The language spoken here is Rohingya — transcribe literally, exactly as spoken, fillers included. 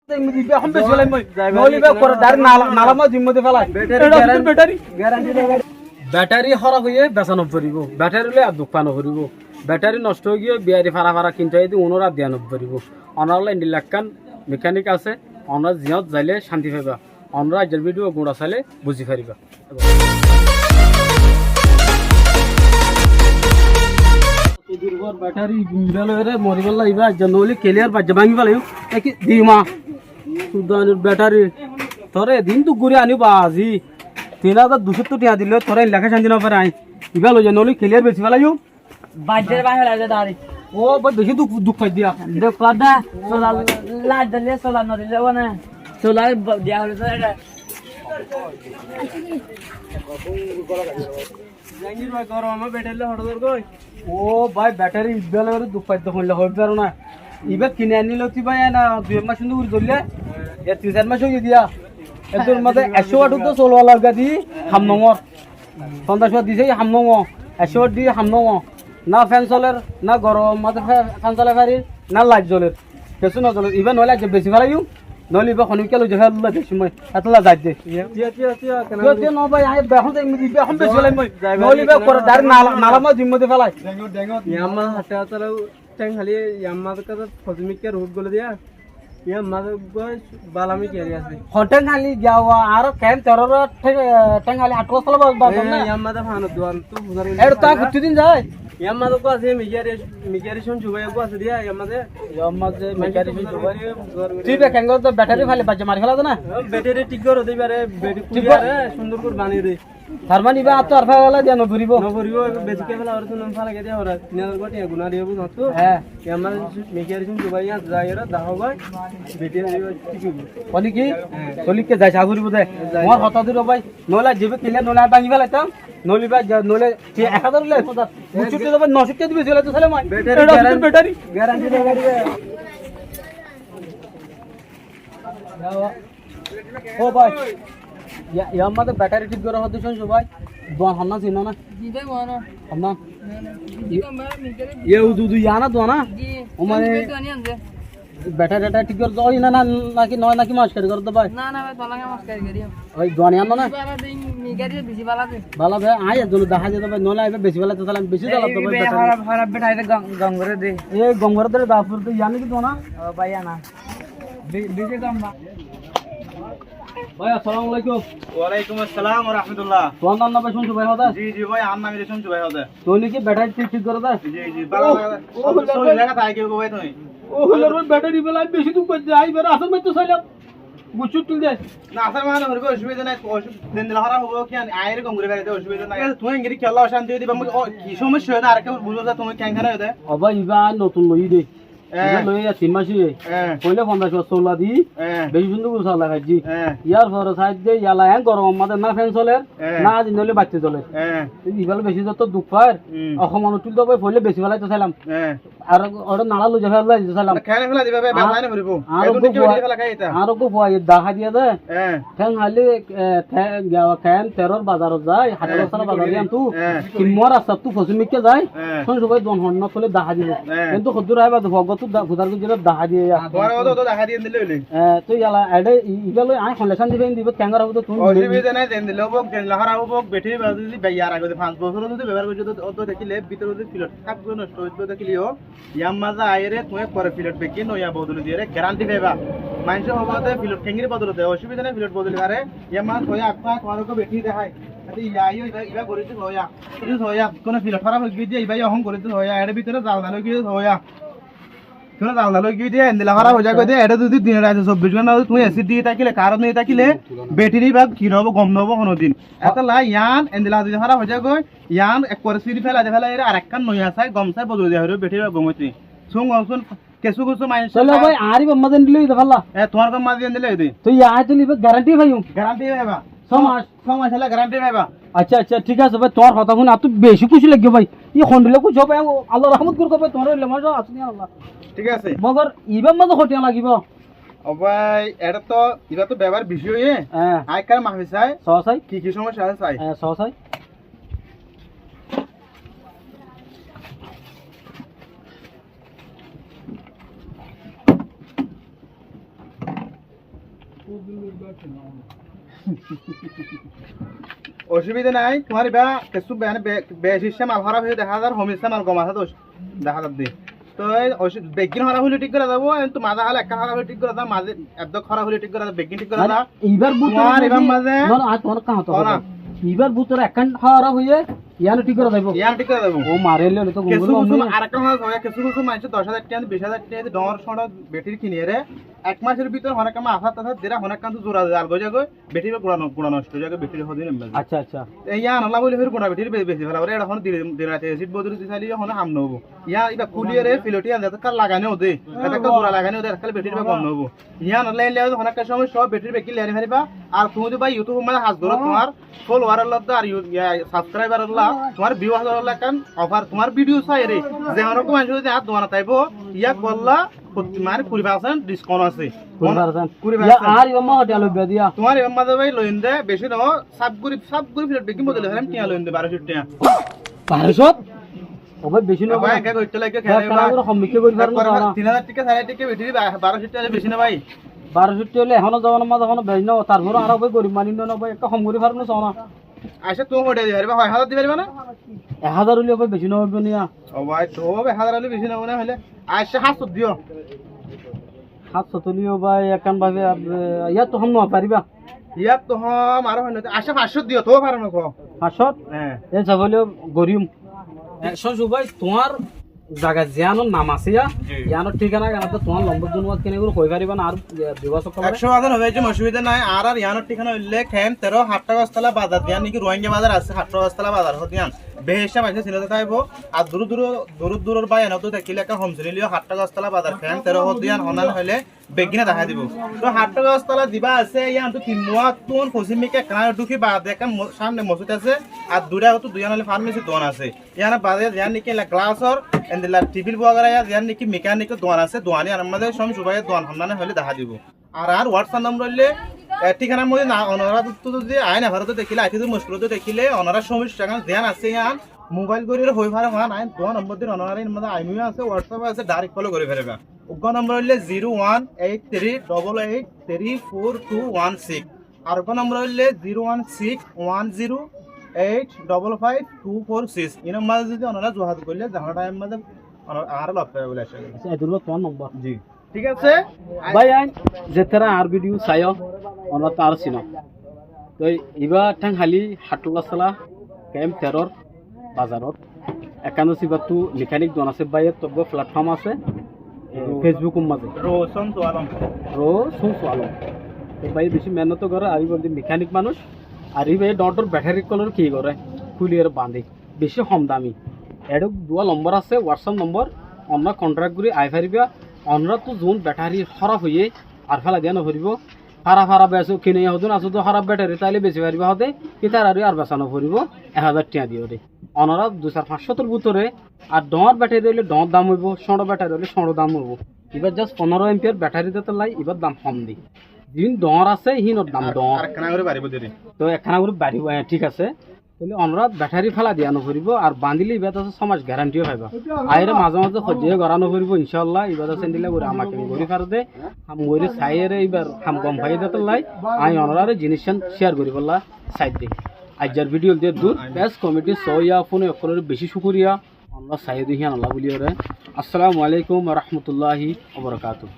Ibá ehón beci felaiyum. Noóile ibá kore dairek nala, nalar mazé dimmo de felai. Betári hóraf óiye besa no foribó. Betári loi ar duk fa no foribó. Betári nosto ói giyói, biyari fara fara kintu aiyé de, onóra diya no foribó. Onóra endilla ekkán mekanik asé, onóra ziyót zaile cánti faiba. Onóra aijjar vidiyo gura saile buzi fariba. Betári gura loire mori bolla ibá aijja noóile keliyar baijja báñgi felaiyum. Eki dima. Sudanir betári. Tore edin duk gori aní bazi. Tin házar ducó tiya dile tore endilla cánti no fai. Ibá loi za noóile keliyar beci felaiyum. Baijjar báñgi felaiyum de tare. Ó bái, beci duk, duk fai diya. Duk fai de, sola lait dile, sola no dile, mane, sola ba-, diya óile to ere. Jahangir bái, gorome betári loi hoçé zar goi? Ó bái, betári ibá loi duk fai de, hoilla hoi faro na. Ibá kini anile tu bái, ena dui mac cúndor gori zolle. E tin sair mac ói diya. Etor mazé ekcó watt uddá solwa lage de ham no ór. Fonzaic watt dise ham no ór, ekcó watt di ham no ór. Na fen soler, na gorom mazé fe-, fen solai farir, na lait zoler. Kessú no zoler. Ibá noóile aijja beci felaiyum, noóile ibá hono kiyá loi za felaiyum de somoi. Etolla zai de. Tiya, tiya, tiya, kena tiya, tiya no bái, añí ibá ehón, ibá ehón beci felaiyum. Noóile ibá kore dairek nala, nalar mazé dimmo de felai. Yamma hate hate Théng háli yar mazé kasa fosimikkar rud goli diya. Yar mazé uggwá bála mikiyari asé. Hon théng háli giya uwa, aró kemp teror théng, théng háli athro sal ba, ba, e, na? Yar mazé fanor duan tu fusar gori. Er ta kuttú din zai? Yar mazé uggwá asé, mikiyari, mikiyari cún subai uggwá asé diya, yar mazé. Yar mazé mikiyari cún subai. Tui be kengor to betári fali bajja mari fela de na? Betári thík gori de ibare, betári thík gori. Cúndor gori bani de. Tar mane ibá ar to ar fela diya no foribó. No foribó, ibá beci ke fela, ar to no fela ke diya, ora tin házar gori guna diya, buzó to? Hé. Yar mazé mikiyari cún subai, yar zai, ora dahó bái, betári ibá thík óibo. Hone ki? Hé. Tóile ke zai sa foribó de. Zai. Mor hotá dilo bái, noóile aijja ibá kile, noóile añí báñgi felaitam, noóile ibá, noóile ek házar le, ek házar. Buccuti de bái, no cúti dibe, sile to sale mai. Betári, betári. Garanti de gari. Ó bái, ya, yar mazé betári thík gorá hoddé cúnso bái, duan honnán sino na? Ji bái, honnán. Honnán? Na, na. Ji, ji, gom bái, mi kere. Ye udu udu ya na duan na? Ji. Ó mane, duan yan de. Betári, betári thík gorá hoddé, na, na, naki no, naki maskari gorá hoddé bái? Na, na bái, tolanga maskari gori. Ói duan yan na? Bála de, mi kere beci bála de. Bála de, añí ekzon dahái de bái, noóile añí beci bála de, beci bála de bái, beci bála de bái, betári. Hóraf, hóraf betári de gom, gom goré de. E gom goré de, dafur de, yan naki duan na? Ó bái, yan na. Bái, assalamu alaikum. Walaikum assalam wa rahmatullah. Tuáñr nam bái cúnso bái hoóde? Ji, ji bái, añár nam Cúnso bái hoóde. Tuñí ki betári thík, thík goró de? Ji, ji, bála. Ó, ó, ó, ó, bái, betári bela beci duk faidde, añí bála asar maitto sailam. Guccu tulde. Na, asar maitto no, osubida nai, osu-, dendila hóraf óibo, ki añáre gom gorí félai de, osubida nai. Tuñí engiri kiyólla ocánti ói diba, mui, ó, ki somosya óiye de, arekka buzó de, tuñí keéngori óiye de? Ó bái, ibá notun loiyí de. Hé. Ibá loi yá tin mac óiye. Hé. Foila fonzaic watt solar di, hé, beci cúndor gorí solar faijjí. Hé. Yar fore saidde yala en goromor maze na fen soler, hé, na adi noile batti soler. Hé. Ibá loi beci zotto duk far, hmm, okko manúc tulte bái foila beci felaito sailam. Hé. Ar ore nala loi zai fela dito sailam. Kene fela diba bái, ar, besai no foribo. Ar edun uggwá ki fela kai eta? Ar uggwá fuaye dahá diye de. Hé. Théng háli, e, théng, giya, théng teror bazarot zai, hé, hatharo sara bazar iyan tu, hé, kimmor rasta tu fosim mikká zai, hé, Cúnso bái duan honnát tole dahá dibo. Hé. Kintu hoddúr aiba de foggo tu da-, fudar gujire dahá diye ya. Tuáñr hoto hoto dahá diye dile óile. E, to yala, ede i-, iba loi añí hoile cánti faiyum de, ibot keéngori óibo de tuñí. Osubida nai, dendila óibok, dendila hóraf óibok, betiri ba zodi be-, yar age de fañs bosór zodi bebohar goijjó de, óddo dekile, bútore zodi pilot tákbo nosto óibo dekile o, yar maze aiyóre tuñí ekkore pilot bekkí noya bodoli diyóre garanti faiba. Maincé hoibo de pilot keéngori bodoli de, osubida nai pilot bodoli fare, yar maze soya, tuáñr uggwá betiri dahái. Ate iya, iya, iba, iba gorí de soya. Iba soya, hono pilot hóraf ói giyé de, iba iya hon gorí de soya, ere bútore zaldal ói giyé de soya. Hono zaldal ói giyé de, endilla hóraf ói zagói de, ere zodi dine raite sobbic gónta zodi tuñí esi di tákile, karent di tákile, betiri iba ki no óibo, gom no óibo hono din. Etolla yián endilla zodi hóraf ói zagói, yián ekkore siri félai de, félai ere arekkán noya sai, gom sai bodoli diya foribo, betiri iba gom óite. Cún, cún, kessú kessú maincé. Tóile bái, añár ibá mazé endilla ói de falla. E, tuáñr ibá mazé endilla ói de. Toi añí tóile ibá garanti faiyum? Garanti faiba. Só mac? Só mac óile garanti faiba. Accá, accá, thík asé bái, tuáñr hotá fúni añáttu beci kúci laiggé bái. Í hondilla kúci óibo, Allah rahmot goruk bái, tuáñr óile mac asé ni Allah. Thík asé. Mogor ibár mazé hotá lagibo. Ó bái, ere to, ibá to bebohar beci óiye. Hé. Añí ekkán mafi sai. Só sai. Ki ki somosya asé sai. Hé, só sai. Ocubida nai, tuáñr ibá kessú be-, be-, beci issá mal hóraf óiye dehá zar, hom issá mal gom asé de, dehá zar de. Toi ocu-, beggín hóraf óile thík gorá zaibo, entú mazé háli ekkán hóraf óile thík gorá zaibo, mazé eddúa hóraf óile thík gorá zaibo, beggín thík gorá zaibo. Mane, ibár bútore tuáñr ibár mazé, no, no, ar tuáñr kaha hotá. Tuáñr ibár bútore ekkán hóraf óiye, yián thík gorá zaibo. Yián thík gorá zaibo. Ó mare, le, le to kessú gunguru kessú gunguru. Arekkán hóraf óiye, kessú kessú maincé doc házar tiañ, bic házar tiañ dóñr sóñr beçir kiniyóre ek masor bútore hono ekkán asé, asé, dira hono ekkán tu zura zal goi zagói, beçir gura no-, gura nosto ói zagói, beçir hodin emma. Accá, accá. E yián olla buli fir gura beçir be-, beci fela, ore, eçé hono din, din rate acid bodol di saile hono ham no óibo. Yián ibá kúliyóre filoti yián zate kal lagai no de, zate kal zura lagai no de, zate kal beçir ibá gom no óibo. Yián olla eilla hono ekkán somosya óile beçir beggín leni fariba. Ar tuñí de bái YouTube mazé ham goró, tuáñr follower olla ar yu-, ya, subscriber olla, tuáñr viewers olla ekkán offer, tuáñr video saiyóre ze hono ekkán maincé zodi añár duanot aibo, yián olla Fot-, mane kuri percent discount asé. Kuri percent? Kuri percent. Yá, ar ibá mazé tiañ loiba diya. Tuáñr ibá mazé bái loiyum de, beci no, sáf gori, sáf gori filot beggín bodoli felaiyum, tiañ loiyum de, baró cót tiañ. Baró cót? Ó bái, beci no. Bái, ekka goitté lage, ekka gori hom beci gori faro na, tin házar tiañ, sare tiañ beci, ba-, baró cót tiañ óile beci no bái. Baró cót tiañ óile ehón zamanar mazé ehón beci no, tarfore aró bái gorib manúic no, bái, ekka hom gori faro na, só na. Accá, tuñí hoçé di fariba, hoçé házar di fariba na? Ek házar óile bái beci no óibo ni? Ó bái, tó ek házar óile beci no óibo na hoilé. Accá, háñt sót diyó. Háñt sót óile bái ekkán bái, e, yáttu hom no fariba? Yáttu hom aró hono, accá, fañs sót diyó, tó faro no kó. Fañs sót? Hé. E, za hoilé gorim. E, cóñsu bái, tuáñr zaga ziyánor nam asé yá, ji, yíanor thíkana gán tuáñr lombor dun wát kene gori hoi fariba na ar, e, viewers ókkol? Ekcó percent hoi faijjum, ocubida nai. Ar, ar yíanor thíkana óilde kemp teró, Hattha Gastala bazar, ziyán niki Ruáingga bazar asé, Hattha Gastala bazar hoó de yían. Beci maincé sinóde táibo. Ar dur dur, dur duror bái enóttu tákile ekka hom sinileyó, Hattha Gastala bazar, kemp teró hoó de yían, honnan hoilé beggíne dahái dibo. Tó Hattha Gastala zibá asé, yíanottu tin muáttun foccím mikká ekkán dhúki baade ekkán mo-, sámne mosjid asé, ar dui dhakottu duiyán óile farmesi doán asé. Yían baade ziyán niki eilla glasor, endilla tibil wagera, yá ziyán niki mekanik doán asé, doán yíanor mazé cómos ubaye doán honnán hoilé dahái dibo. Ar añár WhatsApp nombor óilde, e, thíkanar mazé na, onoráttu zodi aái no faro de dekíle, aitó zodi muckil ó de dekíle, onorá cómos ekkán ziyán asé yían, mobail gorí hoi faro, añí duwá nombor dim, onoráre yíanor mazé aimoi asé, WhatsApp asé, direct follow gorí fariba. Uggwá nombor óilde zero one eight three double eight three four two one six. Ar uggwá nombor óilde zero one six one zero eight double five two four six. Yíanor mazé zodi onorá zugazug goille, ze hono thaim mazé onor-, añáre loi fariba buli acá gorí. Accá, edún tuáñr nombor. Ji. Thík asé? Bái, añí zetará añár video saiyó, onorá tó añáre sinó. Toi ibá Thanghali Hattha Gastala kemp teror bazarot. Ekkán asé ibáttu mekanik doán asé, báiyor tó uggwá platform asé, e, ro-, Facebook or mazé. Ro Sonsu Alom. Ro Sonsu Alom. Toi bái beci mehénnot goré, ar ibá bóli mekanik manúic. Ar ibá dhoóñr dhoóñr bettari ókkolore ki goré, kúliyóre bañdé. Beci hom dami. Eçé duwá lombor asé, WhatsApp nombor, onorá kontrakt gorí aái fariba. Onoráttu zuún bettari hóraf óiye, ar félai diya no foribo. Fara fara beso, kine hodún asé de hóraf bettari, táile besi fariba hoó de, ki tarare ar besa no foribo, ek házar tiañ diyóre. Onorá dui sair fañs cótor bútore, ar dhoóñr bettari óile dhoóñr dam óibo, cóñço bettari óile cóñço dam óibo. Ibá just fondoro empiyar bettari de tolla, ibár dam hom de. Ziín dhoóñr asé, híinor dam dhoóñr. Ar ekkán gorí baribo deri. Toi ekkán gorí baribo, e, thík asé. Tóile onorá bettari félai diya no foribo, ar bañdile ibát asé só mac guarantee ó faiba. Aiyóre mazé mazé hoijja gorá no foribo, incállah, ibát asé endilla gorí ham gorí fare de, ham gorí saiyóre ibár ham gom faiyé de tolla, añí onoráre ziníc cán share goríbolla saidde. Aijjar video de dur, bes comedy soó yá fúno ókkolore beci cúkuriya, onorá saiyó de híyanolla bóliyóre. Assalamu alaikum wa rahmatullahi wa barakatuhu.